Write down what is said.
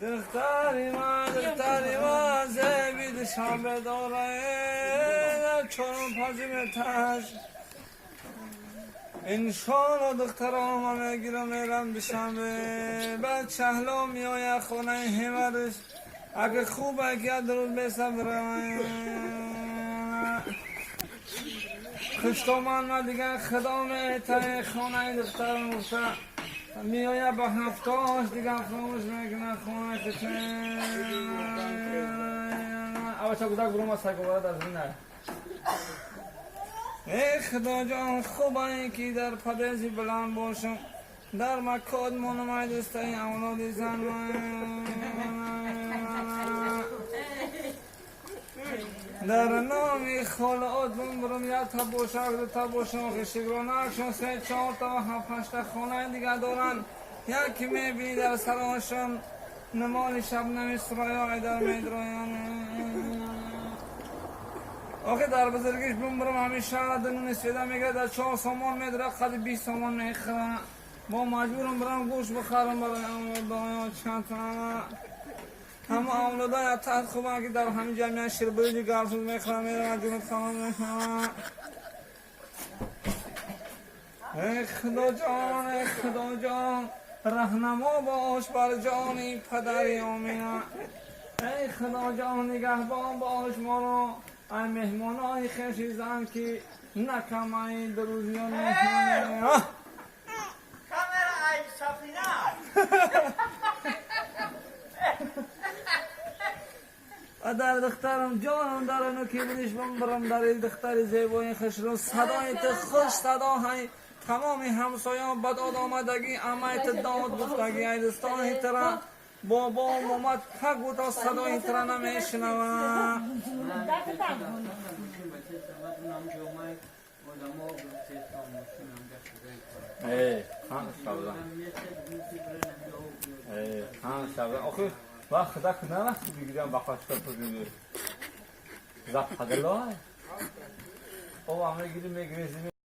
دختری ما زبید شنبه داره چهارم پنجم تاج انشالله دخترام میگیرم میرم دوشنبه بعد شهلا میآید خانه همرش اگه خوبه که درود بسم خوشتومن من دیگه خدا میتره خانه دخترم گفته میآید با هفتاش دیگه خاموش میکنه خانه که اول چا گذار گروه ما سایکو وارد از این ای خدا جان خوبه که در پدیزی بلند باشم در مکاد مانم ای دوستای اولاد زن در نام خالات برم یک تا باشم دو تا باشم خشگرانکشون سه چهار تا هفت هشت تا خانه دیگه دارن یکی میبینی در سراشون نمال شبنم سرایا در میدرایان آخه در بزرگیش برم همیشه دنون سیده میگه در 4 سامان میدره قد 20 سامان میخره با مجبورم برم گوش بخرم برای اولادای چند تا همه اولادای تحت خوبه که در همین جمعیت شیربریج گرسوز میخرم میرم جنوب خانم میخرم. ای خدا جان ای خدا جان رهنما باش بر جانی پدری آمینه. ای خدا جان نگهبان باش ما رو ای مهمانای خوشی زن که نکم ای دروزیان مهمانه. کامرا ای سفینه. در دخترم جانم در نوکی بودیش برم در این دختر زیبای خوش رو صدای تو خوش صداهای تمام همسایان بد آمدگی امایت داد گفتگی ای دوستان ترا بابا و مامت پک بود تا صدای ترا نمیشنوم. آخه وقت خدا که نرفت بگیرم بخواست تو بگیر زب خدلای او همه گیری میگریزی.